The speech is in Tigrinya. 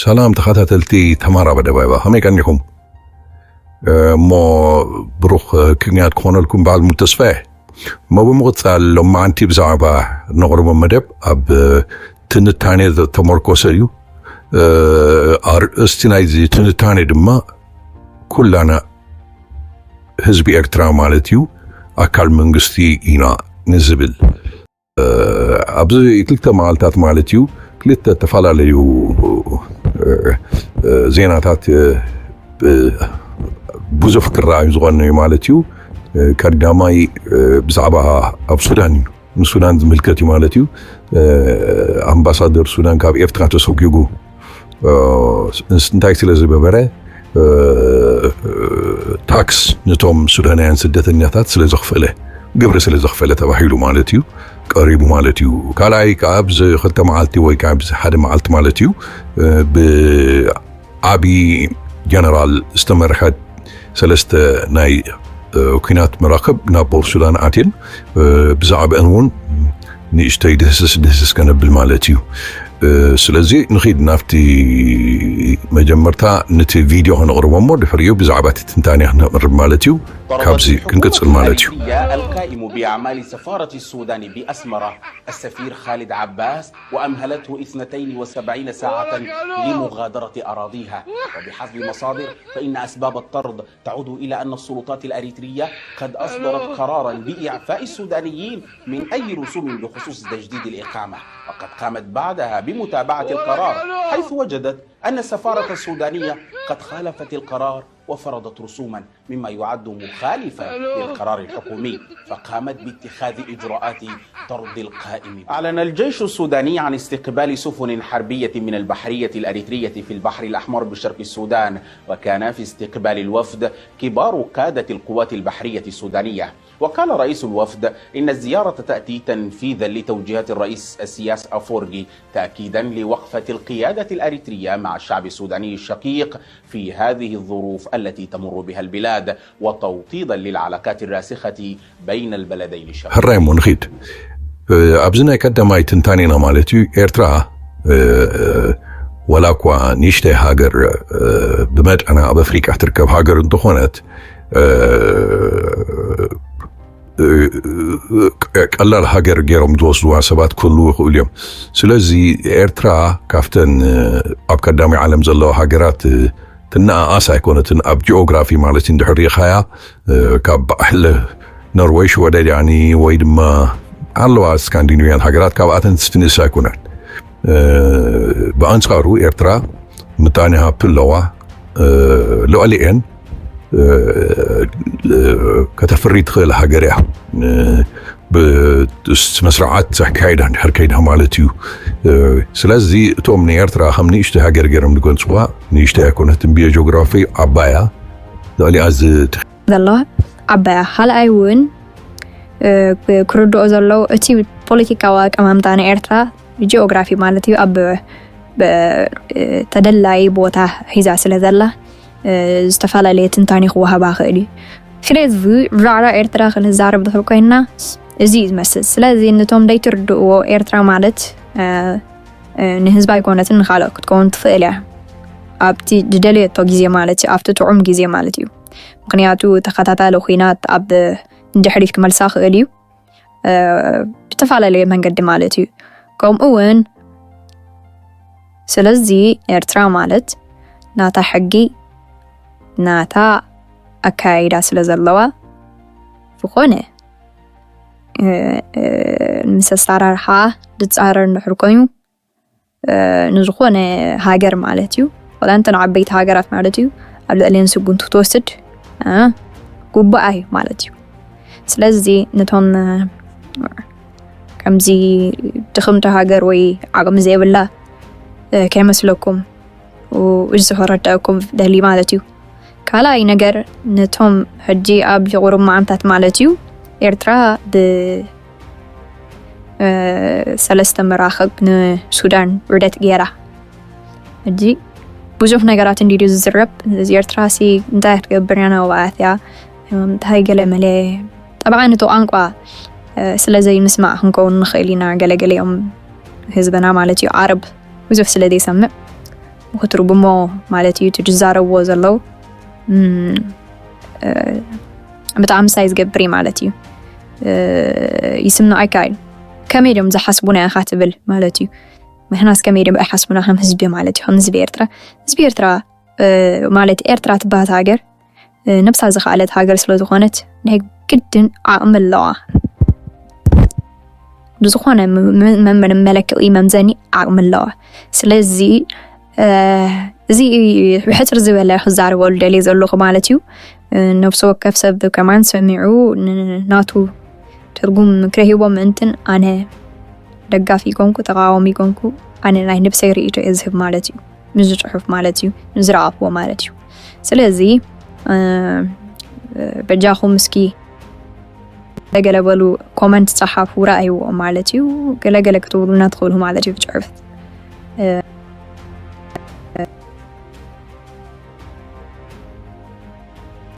ሰላም ተኸታተልቲ ተማራ በደባይባ፣ ከመይ ቀኒኹም? እሞ ብሩኽ ክንያት ክኾነልኩም በዓል ሙሉ ተስፋ እየ። እሞ ብምቕጻል ሎማዓንቲ ብዛዕባ ነቕርቦ መደብ ኣብ ትንታኔ ዝተመርኮሰ እዩ። ኣርእስቲ ናይዚ ትንታኔ ድማ ኩላና ህዝቢ ኤርትራ ማለት እዩ ኣካል መንግስቲ ኢና ንዝብል ኣብዚ ክልተ መዓልታት ማለት እዩ ክልተ ዝተፈላለዩ ዜናታት ብዙሕ ክረኣዩ ዝቐነዩ ማለት እዩ። ቀዳማይ ብዛዕባ ኣብ ሱዳን እዩ። ንሱዳን ዝምልከት እዩ ማለት እዩ። ኣምባሳደር ሱዳን ካብ ኤርትራ ተሰጒጉ እንታይ ስለ ዝበበረ ታክስ ነቶም ሱዳናውያን ስደተኛታት ስለ ዘኽፈለ፣ ግብሪ ስለ ዘኽፈለ ተባሂሉ ማለት እዩ ቀሪቡ ማለት እዩ። ካልኣይ ከዓ ኣብዚ ክልተ መዓልቲ ወይ ከዓ ኣብዚ ሓደ መዓልቲ ማለት እዩ ብዓቢ ጀነራል ዝተመርሐት ሰለስተ ናይ ኩናት መራክብ ናብ ቦር ሱዳን ኣትየን ብዛዕባአን እውን ንእሽተይ ድህስስ ድህስስ ከነብል ማለት እዩ። ስለዚ ንኺድ ናብቲ መጀመርታ ነቲ ቪድዮ ከነቕርቦ እሞ ድሕሪኡ ብዛዕባ እቲ ትንታኔ ክነቕርብ ማለት እዩ። ካብዚ ክንቅጽል ማለት እዩ። القائم بأعمال سفارة السودان بأسمرة السفير خالد عباس وأمهلته اثنتين وسبعين ساعة لمغادرة أراضيها. وبحسب مصادر فإن أسباب الطرد تعود إلى أن السلطات الأريترية قد أصدرت قرارا بإعفاء السودانيين من أي رسوم بخصوص تجديد الإقامة، وقد قامت بعدها بمتابعة القرار، حيث وجدت أن السفارة السودانية قد خالفت القرار وفرضت رسوما، مما يعد مخالفا للقرار الحكومي، فقامت باتخاذ إجراءات طرد القائم. أعلن الجيش السوداني عن استقبال سفن حربية من البحرية الأريترية في البحر الأحمر بشرق السودان، وكان في استقبال الوفد كبار قادة القوات البحرية السودانية. وقال رئيس الوفد إن الزيارة تأتي تنفيذا لتوجيهات الرئيس السياس أفورقي، تأكيدا لوقفة القيادة الأريترية مع الشعب السوداني الشقيق في هذه الظروف التي تمر بها البلاد، وتوطيدا للعلاقات الراسخة بين البلدين الشقيقين. ሕራይ እሞ ንኺድ ኣብዚ ናይ ቀዳማይ ትንታኔና ማለት እዩ። ኤርትራ ወላ እኳ ንእሽተይ ሃገር ብመጠና ኣብ ኣፍሪቃ ትርከብ ሃገር እንተኾነት ቀላል ሃገር ገይሮም ዝወስድዋ ሰባት ክህልዉ ይኽእሉ እዮም። ስለዚ ኤርትራ ካብተን ኣብ ቀዳማይ ዓለም ዘለዋ ሃገራት ትነኣኣስ ኣይኮነትን። ኣብ ጂኦግራፊ ማለት እንድሕር ሪኢኻያ ካብ በዓል ኖርወይ፣ ሽወደን ያኒ ወይ ድማ ኣለዋ ስካንዲኒቪያን ሃገራት ካብኣተን ትንእስ ኣይኮነን። ብኣንጻሩ ኤርትራ ምጣኔ ሃብቲ ኣለዋ ልዕሊኤን ከተፍሪ ትኽእል ሃገር እያ። ብስነስርዓት ኣካይዳ እንድሕር ከይዳ ማለት እዩ። ስለዚ እቶም ንኤርትራ ከም ንእሽተይ ሃገር ገይሮም ዝገልፅዋ ንእሽተይ ኣይኮነትን ብጂኦግራፊ ዓባያ ልዕሊኣ ዘለዋ ዓባያ ካልኣይ እውን ክርድኦ ዘለዎ እቲ ፖለቲካዊ ኣቀማምጣ ናይ ኤርትራ ጂኦግራፊ ማለት እዩ ኣብ ተደላይ ቦታ ሒዛ ስለ ዘላ ዝተፈላለየ ትንታኔ ክወሃባ ክእል እዩ። ስለዚ ብዛዕባ ኤርትራ ክንዛረብ ድሕር ኮይና እዚ እዩ ዝመስል። ስለዚ ነቶም ደይትርድእዎ ኤርትራ ማለት ንህዝባ ኣይኮነትን ንካልኦት ክትከውን ትኽእል እያ። ኣብቲ ዝደለየቶ ግዜ ማለት እዩ፣ ኣብቲ ጥዑም ግዜ ማለት እዩ። ምክንያቱ ተኸታታሊ ኩናት ኣብ ንድሕሪት ክመልሳ ክእል እዩ ብተፈላለየ መንገዲ ማለት እዩ። ከምኡ እውን ስለዚ ኤርትራ ማለት ናታ ሕጊ ናታ ኣካያይዳ ስለ ዘለዋ ዝኾነ ምስ ኣሰራርሓ ዝፃረር እንድሕር ኮይኑ ንዝኾነ ሃገር ማለት እዩ ወላ እንተን ዓበይቲ ሃገራት ማለት እዩ ኣብ ልዕሊን ስጉምቲ ክትወስድ ግቡኣ እዩ ማለት እዩ። ስለዚ ነቶም ከምዚ ድኽምቲ ሃገር ወይ ዓቕሚ ዘይብላ ከይመስለኩም እዚ ክረዳእኩም ደሊ ማለት እዩ። ካልኣይ ነገር ነቶም ሕጂ ኣብዚ ቁሩብ መዓልታት ማለት እዩ ኤርትራ ብ ሰለስተ መራኽብ ንሱዳን ዑደት ገይራ። ሕጂ ብዙሕ ነገራት እንዲዩ ዝዝረብ እዚ ኤርትራ ሲ እንታይ ክትገብር እያ ናብኣት እያ እንታይ ገለ መለ ጠብዓ ነቲ ቋንቋ ስለ ዘይምስማዕ ክንከውን ንኽእል ኢና ገለገለ እዮም ህዝብና ማለት እዩ ዓረብ ብዙሕ ስለ ዘይሰምዕ ክትርጉሞ ማለት እዩ እቲ ዝዛረብዎ ዘለዉ። ብጣዕሚ ምሳይ ዝገብር እዩ ማለት እዩ። ይስምኖ ኣይከኣል። ከመይ ዶም ዝሓስቡና ኢኻ ትብል ማለት እዩ። ምክንያት ከመይ ዶም ኣይሓስቡና ከም ህዝቢ ማለት እዩ። ከም ህዝቢ ኤርትራ፣ ህዝቢ ኤርትራ ማለት ኤርትራ ትባሃት ሃገር ነብሳ ዝኸኣለት ሃገር ስለ ዝኾነት ናይ ግድን ዓቕሚ ኣለዋ። ብዝኾነ መመለክዒ መምዘኒ ዓቕሚ ኣለዋ። ስለዚ እዚ ብሕፅር ዝበለ ክዛረበሉ ደልየ ዘለኹ ማለት እዩ። ነብሲ ወከፍ ሰብ ከማን ሰሚዑ ናቱ ትርጉም ክረሂቦ ምእንትን ኣነ ደጋፊ ይኮንኩ ተቃዋሚ ይኮንኩ ኣነ ናይ ነብሰይ ርእይቶ እየ ዝህብ ማለት እዩ። ንዚ ጽሑፍ ማለት እዩ፣ ንዝረኣኽዎ ማለት እዩ። ስለዚ በጃኹም እስኪ ገለገለ በሉ፣ ኮመንት ጸሓፉ፣ ረኣይዎ ማለት እዩ። ገለገለ ክትብሉና ትኽእሉ ማለት እዩ ብጽሑፍ።